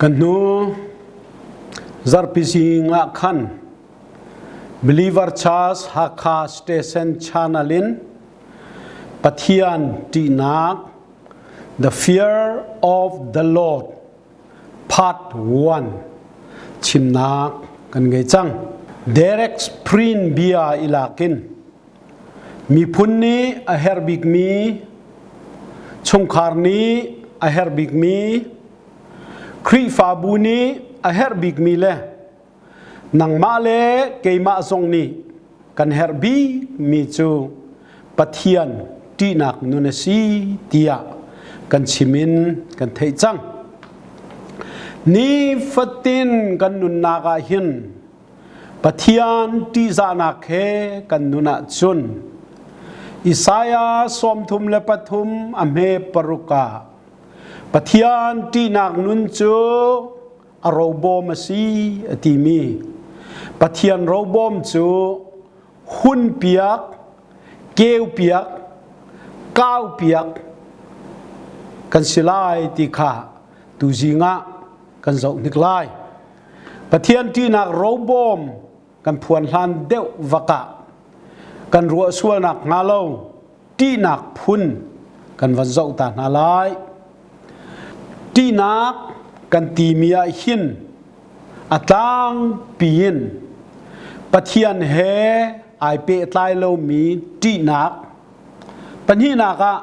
Kan hnu zarhpi zing ah khan Believer Church Hakha Station Channel in Pathian ṭihnak The Fear of the Lord Part 1 chimnak kan ngei cang. Derek Spreen bia i lakin miphun nih a herh bikmi, chungkhar nih a herh bikmi, Khrihfabu nih a herh bikmi le nangmah le keimah zong nih kan herh bikmi cu Pathian ṭihnak nun a si tiah kan chim in kan theih cang. Nifatin kan nunnak ah hin Pathian ṭihzahnak he kan nun ahcun Isaiah 33 a hme paruk ah Pathian ṭihnak nun cu a robawm a si a timi Pathian robawm cu hunpiak, keupiak, kaupiak kan si lai ti kha tuzing ah kan zoh hnik lai. Pathian ṭihnak robawm kan phuan hlan deuh vak ah kan ruah sualnak hnga lo ṭihnak phun kan van zoh ta hna lai. Ṭihnak kan timi ah hin a tlangpi in Pathian he ai pehtlai lomi ṭihnak, pahnihnak ah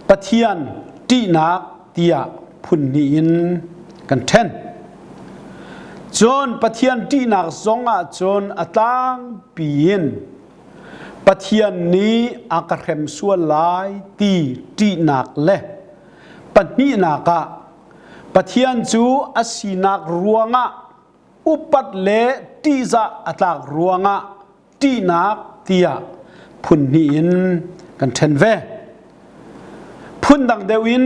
Pathian ṭihnak tiah phun hnih in kan ṭhen. Cun Pathian ṭihnak zong ah cun a tlangpi in Pathian nih a ka hrem sual lai ti ṭihnak le pahnihnak ah Pathian cu a sinak ruangah upat le ṭihzah a tlak ruangah ṭihnak tiah phun hnih in kan ṭhen ve. Phundang deuh in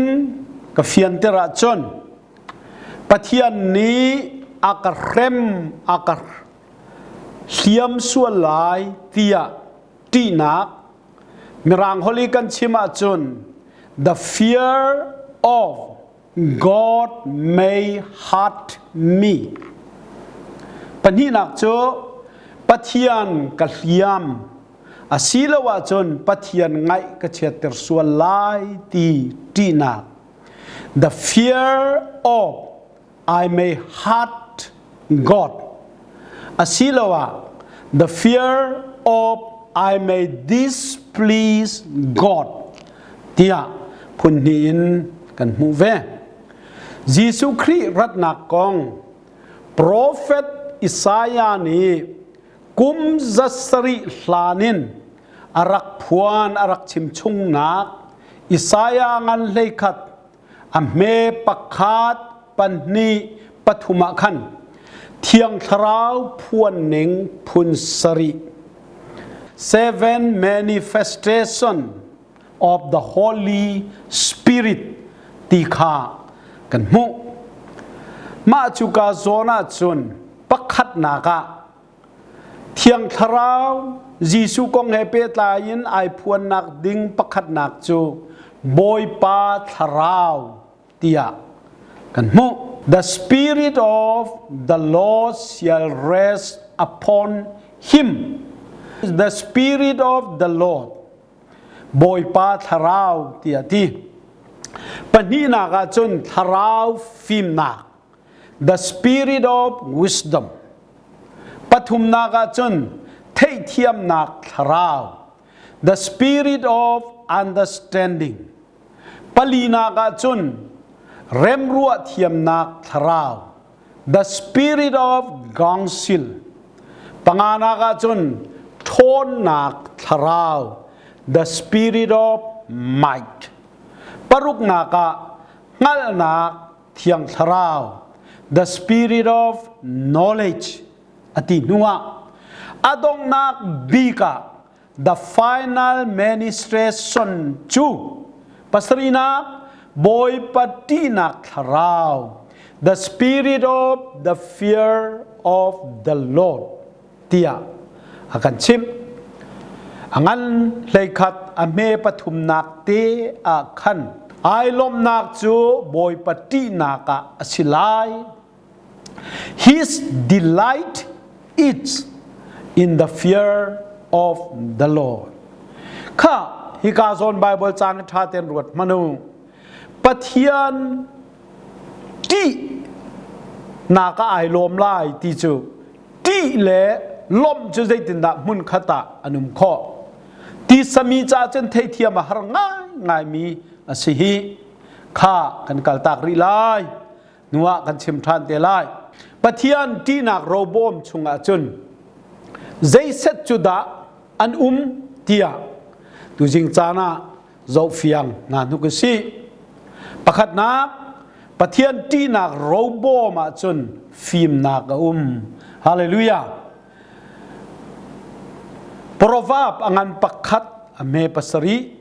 ka fianter ahcun Pathian nih a ka hrem, a ka hliam sual lai tiah ṭihnak Mirang holh i kan chim ahcun the fear of God may hurt me. Pahnihnak cu Pathian ka hliam asiloah cun Pathian ngaih ka chiatter sual lai ti ṭihnak. The fear of I may hurt God asiloah the fear of I may displease God tiah phun hnih in kan hmuh ve. Jesuh Khrih ratnak kong Prophet Isaiah nih kum 700 hlan in a rak phuan a rak chim chungnak Isaiah ngan 11 a hme pakhat pahnih pathum ah khan Thiang Thlarau phuan ning phun sarih seven manifestation of the Holy Spirit ti kha kan hmuh. Mah cuka zawn ah cun pakhatnak ah Thiang Thlarau Jesuh kong he pehtlai in ai phuannak ding pakhatnak cu Bawipa Thlarau tiah kan hmuh. The Spirit of the Lord shall rest upon him. The Spirit of the Lord Bawipa Thlarau tiah ti. Pahnihnak ah cun Thlarau fimnak the spirit of wisdom pathumnak ah cun theihthiamnak thlarau the spirit of understanding palinak ah cun remruah thiamnak thlarau the spirit of counsel panganak ah cun ṭhawnnak thlarau the spirit of might paruknak ah hngalhnak Thiang Thlarau, the spirit of knowledge a ti hnuah a donghnak bik ah the final ministration cu pasarihnak Bawipa ṭihnak thlarau, the spirit of the fear of the Lord tiah a kan chimh. A ngan 11 a hme pathumnak te ah khan Ai lawmhnak cu Bawipa ṭihnak ah a si lai. His delight is in the fear of the Lord. Kha hika zawn Bible caang ṭha tein ruat hmanh u. Pathian ṭih nak ah ai lawm lai ti cu ṭih le lawmh cu zeitindah hmun khat ah an um khawh? Ti sami caah cun theithiam a har ngaingaimi a si hi. Kha kan kaltak rih lai. Nuah kan chim ṭhan te lai. Pathian ṭihnak robawm chungah cun zeiset cu dah an um tiah tuzing caan ah zohfiang hna hnuk u sih. Pakhatnak, Pathian ṭihnak robawm ahcun fimnak a um. Hallelujah. Proverb a ngan pakhat a hme pasarih,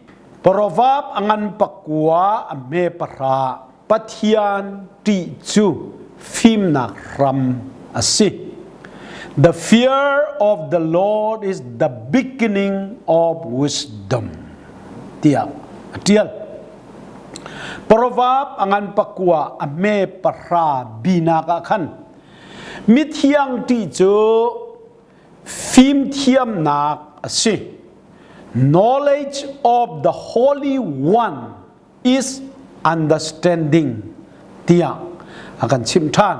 Proverb a ngan pakua a hme pahra. Pathian ṭih cu fimnak hram a si. The fear of the Lord is the beginning of wisdom tiah a ṭial. Proverb a ngan pakua a hme pahra binak ah khan mithiang ṭih cu fimthiamnak a si. Knowledge of the Holy One is understanding tiah a kan chimh ṭhan.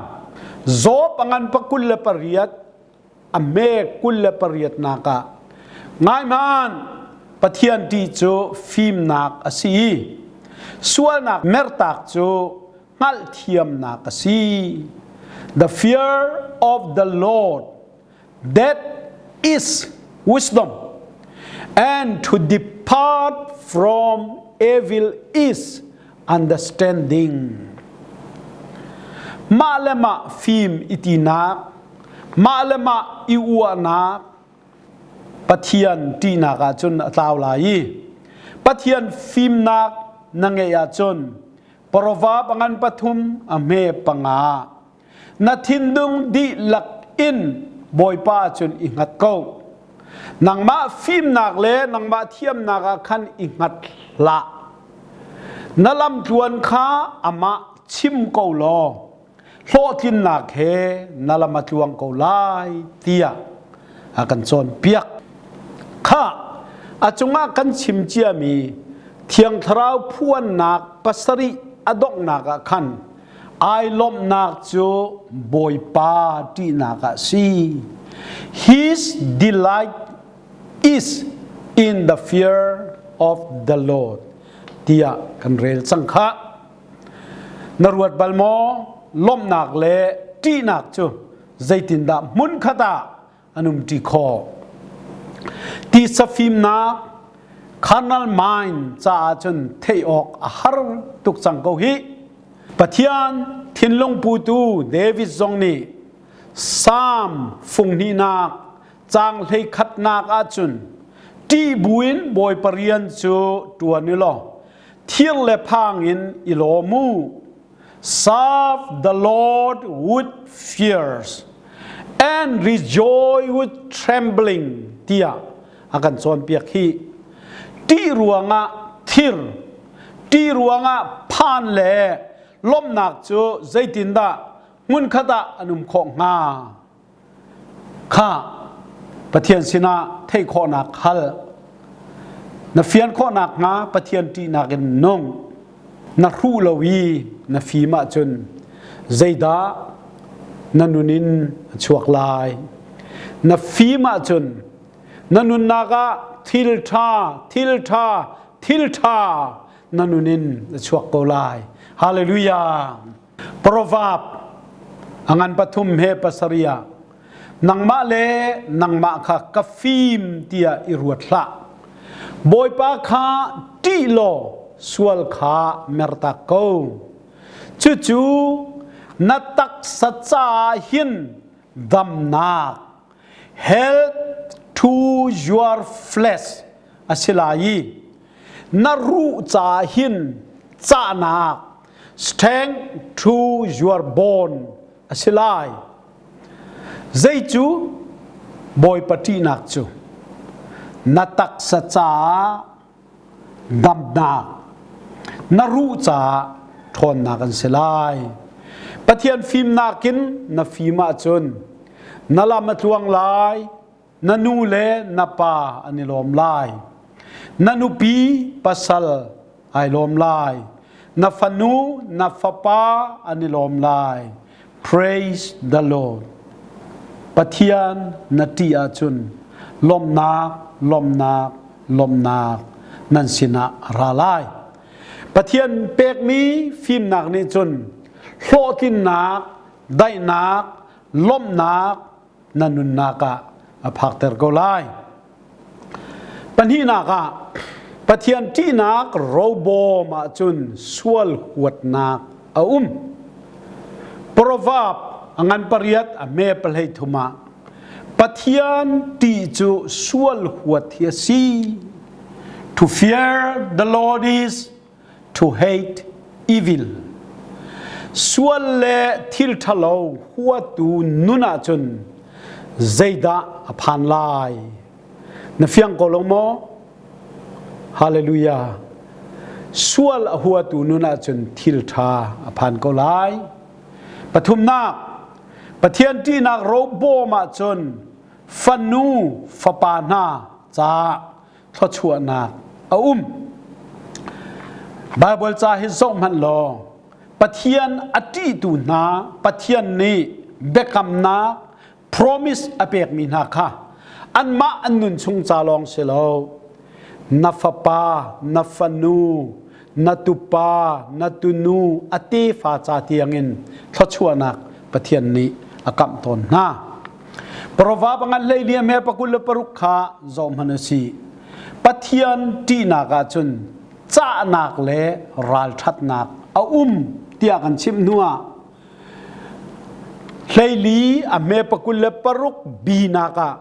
Job a ngan pa 28 a me 28 nak ah ngai hmanh Pathian ṭih cu fimnak a si i sualnak mertak cu hngalhthiamnak a si. The fear of the Lord that is wisdom and to depart from evil is understanding. Mah le mah fim i tinak, mah le mah i uahnak Pathian ṭihnak ahcun a tlau lai i Pathian fimnak na ngeih ahcun Proverb a ngan pathum a hme panga Na thinlung dihlak in Bawipa cun i hngat ko. Nangmah fimnak le nangmah thiamnak ah khan i hngat hlah. Na lamtluan kha amah chim ko law hlawhtlinnak he na lam a tluang ko lai tiah a kan cawnpiak. Kha a cungah kan chim ciami Thiang Thlarau phuannak pasarih a donghnak ah khan Ai lawmhnak cu Bawipa ṭihnak ah si. His delight is in the fear of the Lord tiah kan rel cang khah. Na ruat bal maw? Lawmhnak le ṭihnak cu zeitindah hmunkhat ah an umṭi khawh. Tisa fimnak carnal mind caah cun theih awk a har tuk cang ko hih. Pathian thinlung putu David zong nih Psalm funghnihnak caang hleikhatnak ahcun ṭih buin Bawipa rian cu ṭuan u law thir le phang in i lawm u. Serve the Lord with fears and rejoice with trembling tiah a kan cawnpiak hi. Ṭih ruangah thir, ṭih ruangah phan le lawmhnak cu zeitindah hmunkhat ah an um khawh hnga? Kha Pathian sinah theih khawhnak hal. Na fian khawhnak hnga Pathian ṭihnak in nung. Na hruh lo i na fim ahcun zeidah na nun in a chuak lai. Na fim ahcun na nunnak ah thil ṭha, thil ṭha, thil ṭha na nun in a chuak ko lai. Hallelujah! Proverb a ngan pathum he pasarih ah nangmah le nangmah kha ka fim tiah i ruat hlah. Bawipa kha ṭih law sual kha mertak ko. Cucu na taksa caah hin damnak health to your flesh a si lai i na ruh caah hin cahnak strength to your bone a si lai. Zei cu Bawipa ṭihnak cu na taksa caah damnak. Na ruh caah ṭhawnnak an si lai. Pathian fimnak in na fim ahcun na lam a tluang lai, na nu le na pa an i lawm lai. Na nupi pasal ai lawm lai. Na fanu, na fapa an i lawm lai. Praise the Lord. Pathian na ṭih ahcun lawmhnak, lawmhnak, lawmhnak nan sinah a ra lai. Pathian pekmi fimnak nih cun hlawhtlinnak, daihnak, lawmhnak na nunnak ah a phakter ko lai. Pahnihnak ah Pathian ṭihnak robawm ahcun sual huatnak a um. Proverb a ngan pariat a hme pahlei thum ah Pathian ṭih cu sual huat hi a si. To fear the Lord is to hate evil. Sual le thil ṭhalo huatu nun ahcun zeidah a phan lai? Na fiang ko lo maw? Hallelujah. Sual a huatu nun ahcun thil ṭha a phan ko lai. Pathumnak, Pathian ṭihnak robawm ahcun fanu fapa hna caah thluachuahnak a um. Baibal ca hi zoh hmanh law Pathian a ṭihtu hna Pathian nih biakamnak promise a pekmi hna kha anmah an nun chung ca lawng si lo na fapa na fanu na tupa na tunu a tefa ca tiangin thluachuahnak Pathian nih a kamh tawn hna. Proverb ngan hleiliam he pakul le paruk kha zoh hmanh u sih. Pathian ṭihnak ahcun cahnak le ralṭhatnak a um tiah kan chimh hnuah hleili a hme pakul le paruk binak ah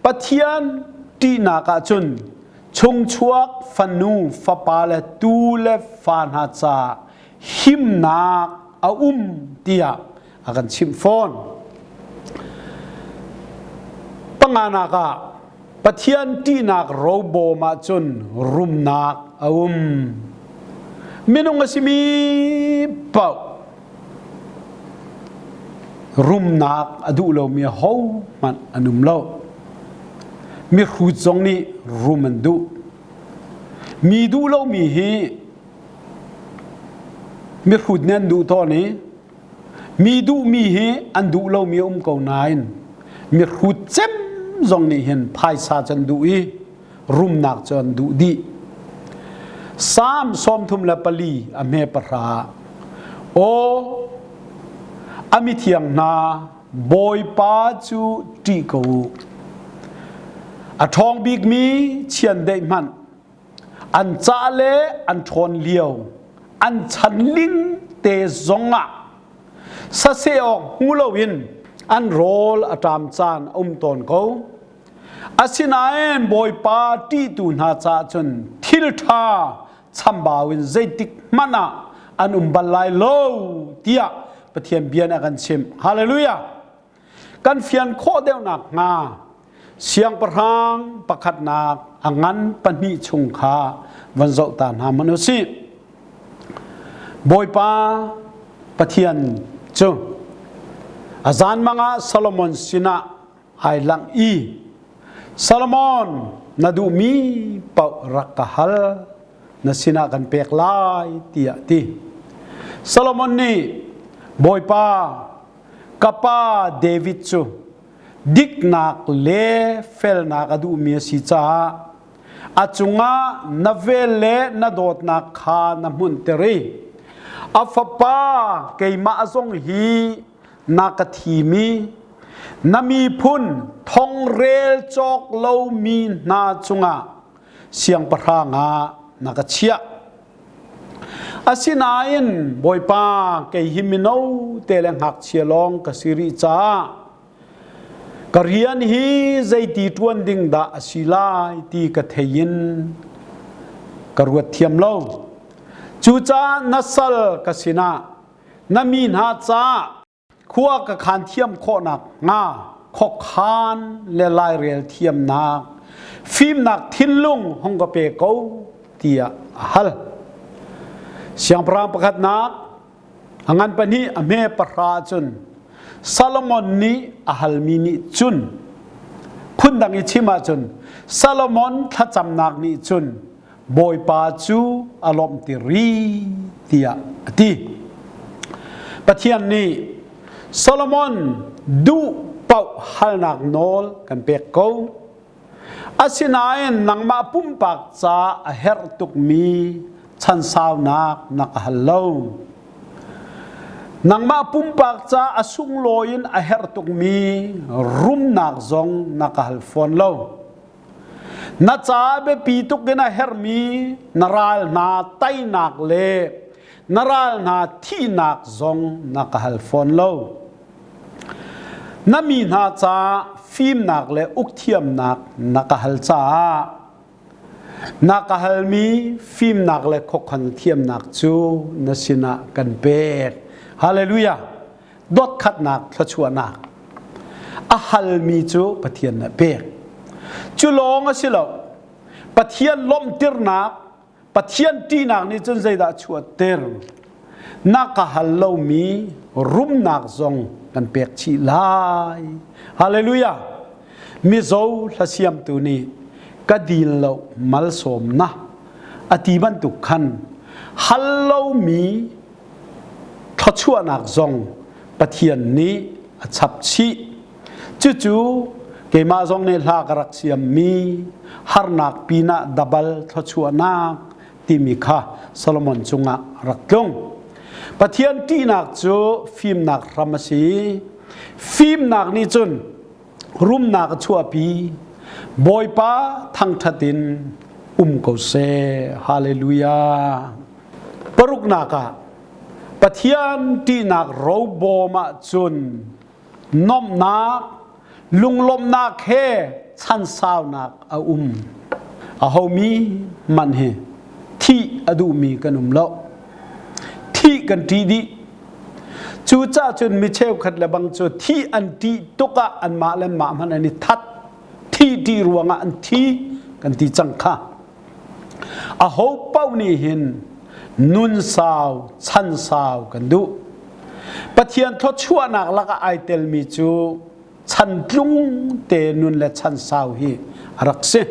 Pathian ṭihnak ahcun chungchuak fanu fapa le tu le fa hna ca himnak a um tiah a kan chimh fawn. Panganak ah Pathian ṭihnak robawm ahcun rumnak a um. Minung a simi paoh rumnak a duh lomi hohmanh an um lo. Mihrut zong nih rum an duh. Mi duh lomi hi mihrut nih an duh tawn i Mi duhmi hi an duh lomi a um ko nain mihrut cem zong nih hin phaisa cu an duh i rumnak cu an duh dih. Salm 34 a hme pahra Aw a mithiang hna Bawipa cu ṭih ko u. A ṭhawng bikmi chiandeih hmanh an cah le an ṭhawn lio an chan ling te zongah saseh awk hmu loin an rawl a ṭam caan a um tawn ko. Asinain Bawipa ṭihtu hna caah cun thil ṭha chambau in zeitik hmanh ah an um bal lai lo tiah Pathian bia nih a kan chimh. Hallelujah! Kan fian khawh deuh nakhnga siangpahrang pakhatnak a ngan pahnih chung kha van zoh ta hna hmanh u sih. Bawipa Pathian cu a zanmang ah Solomon sinah ai langh i Solomon na duhmi paoh rak ka hal na sinah kan pek lai tiah ti. Solomon nih Bawipa Ka pa David cu diknak le felnak a duhmi a si caah a cungah na vel le na dawtnak kha na hmunhter i a fapa keimah zong hi na ka thimi na miphun thongrel cawk lomi hna cungah siangpahrang ah na ka chiah. Asinain Bawipa kei hi mino te le ngakchia lawng ka si rih caah ka rian hi zeiti ṭuan ding dah a si lai ti ka thei in ka ruat thiam lo. Cucaah na sal ka sinah na mi hna caah Khua ka khaan thiam khawhnak hnga khuakhan le lairel thiamnak fimnak thinlung hung ka pe ko tiah a hal. Siangpahrang pakhatnak a ngan pahnih a hme pahra cun Solomon nih a halmi nih cun phundang i chim ahcun Solomon thlacamnak nih cun Bawipa cu a lawmhter ri tiah a ti. Pathian nih Solomon duh paoh halnak nawl kan pek ko. Asinain nangmah pumpak ca a herh tukmi chansaunak na ka hal lo. Nangmah pumpak ca a sunglawi in a herh tukmi rumnak zong na ka hal fawn lo. Na ca biapi tuk in a herhmi na ral hna teinak le na ral hna thihnak zong na ka hal fawn lo. Na mi hna ca fimnak le ukthiamnak na ka hal caah na ka halmi fimnak le khuakhan thiamnak cu na sinah kan pek. Hallelujah! Dawtkhatnak thluachuahnak a halmi cu Pathian nih a pek. Cu lawng a si lo. Pathian lawmhtirnak Pathian ṭihnak nih cun zeidah a chuahter? Na ka hal lomi rumnak zong kan pek chih lai. Hallelujah! Mizo hlasiamtu nih ka dil lo malsawmna a ti bantuk khan hal lomi thluachuahnak zong Pathian nih a chap chih. Cucu keimah zong nih hla ka rak siammi harnak pinah dabal thluachuahnak timi kha Solomon cungah rak tlung. Pathian ṭihnak cu fimnak hram a si. Fimnak nih cun rumnak a chuahpi. Bawipa thangṭhat in um ko seh. Hallelujah. Paruknak ah Pathian ṭihnak robawm ah cun Nuamhnak, lunglawmhnak he chansaunak a um. Ahomi hmanh hi thih a duhmi kan um lo. Thih kan ṭih dih. Cucaah cun mi cheukhat le bang cu thih an ṭih tuk ah anmah le anmah hmanh an i that. Thih ṭih ruangah an thi kan ti cang kha. Aho paoh nih hin nun sau, chan sau kan duh. Pathian thluachuahnak lakah ai telmi cu chantlung te nun le chan sau hi a rak si.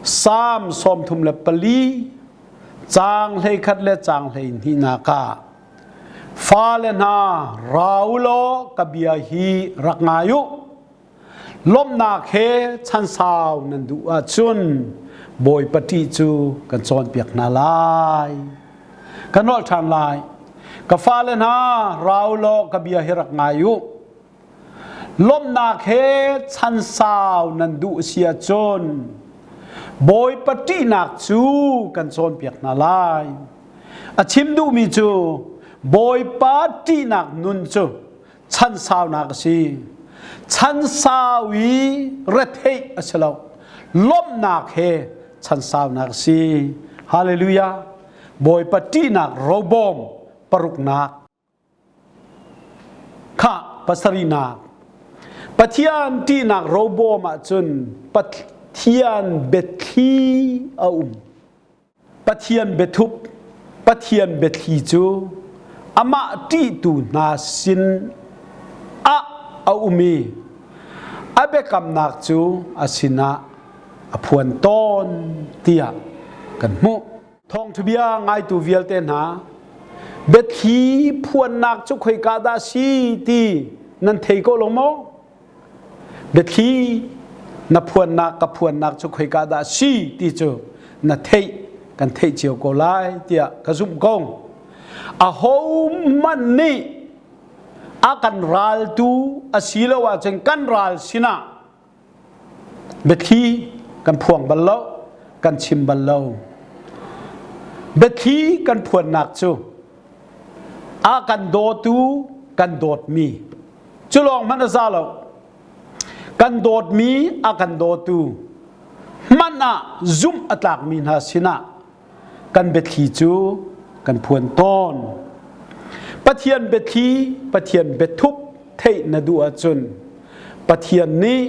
Salm 34 caang 11 le caang 12 ah fale hna ra u law ka bia hi rak ngai u. Lawmhnak he chansau nan duh ahcun Bawipa ṭih cu kan cawnpiak hna lai. Ka nolh ṭhan lai. Ka fale hna, ra u law ka bia hi rak ngai u. Lawmhnak he chansau nan duh si ahcun Bawipa ṭihnak cu kan cawnpiak hna lai. A chim duhmi cu Bawipa ṭihnak nun cu chan saunak a si. Chan sau i retheih a si lo. Lawmhnak he chan saunak a si. Hallelujah. Bawipa ṭihnak robawm paruknak kha pasarihnak Pathian ṭihnak robawm ahcun Pathian biathli a um. Pathian biathup, Pathian biathli cu amah ṭihtu hna sin ah a um i a biakamnak cu a sinah a phuan tawn tiah kan hmuh. Thawngṭhabia ngaitu vialte hna, biathli phuannak cu khoika dah si ti nan thei ko lo maw? Biathli na phuannak ka phuannak cu khoika dah si ti cu na theih kan theih cio ko lai tiah ka zumh ko. Ahohmanh nih a kan raltu asilo ahcun kan ral sinah biathli kan phuang bal lo, kan chim bal lo. Biathli kan phuannak cu a kan dawtu kan dawtmi Cu lawng hmanh a za lo. Kan dawtmi a kan dawtu hmanh ah zumh a tlakmi hna sinah kan biathli cu kan phuan tawn. Pathian biathli, Pathian biathup theih na duh ahcun Pathian nih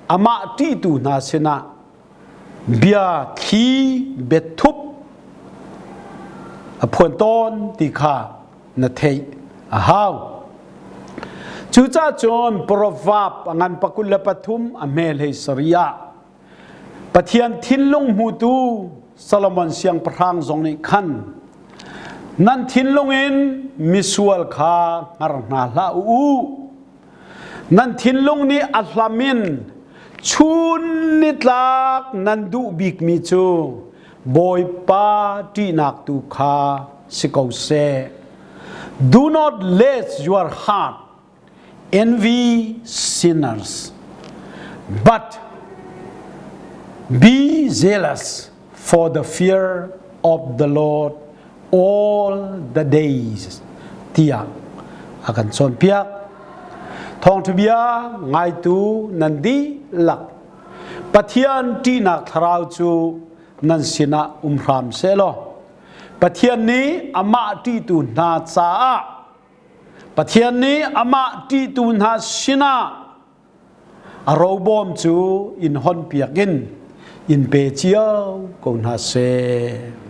amah ṭihtu hna sinah bia thli biathup A phuan tawn ti kha na theih a hau. Cucaah cun Proverb a ngan pakul le pathum a hme hlei sarih ah Pathian thinlung hmutu Solomon siangpahrang zong nih khan nan thinlung in misual kha hngar hna hlah u. Nan thinlung nih a hlam in chun nitlak nan duh bikmi cu Bawipa ṭihnak tu kha si ko seh. Do not let your heart envy sinners, but be zealous for the fear of the Lord all the days tiah a kan cawnpiak. Thawngṭha bia ngaitu nan dihlak Pathian ṭihnak thlarau cu nan sinah um hram sehlaw Pathian nih amah ṭihtu hna caah Pathian nih amah ṭihtu hna sinah a robawm cu in honpiak in in pe cio ko hna seh.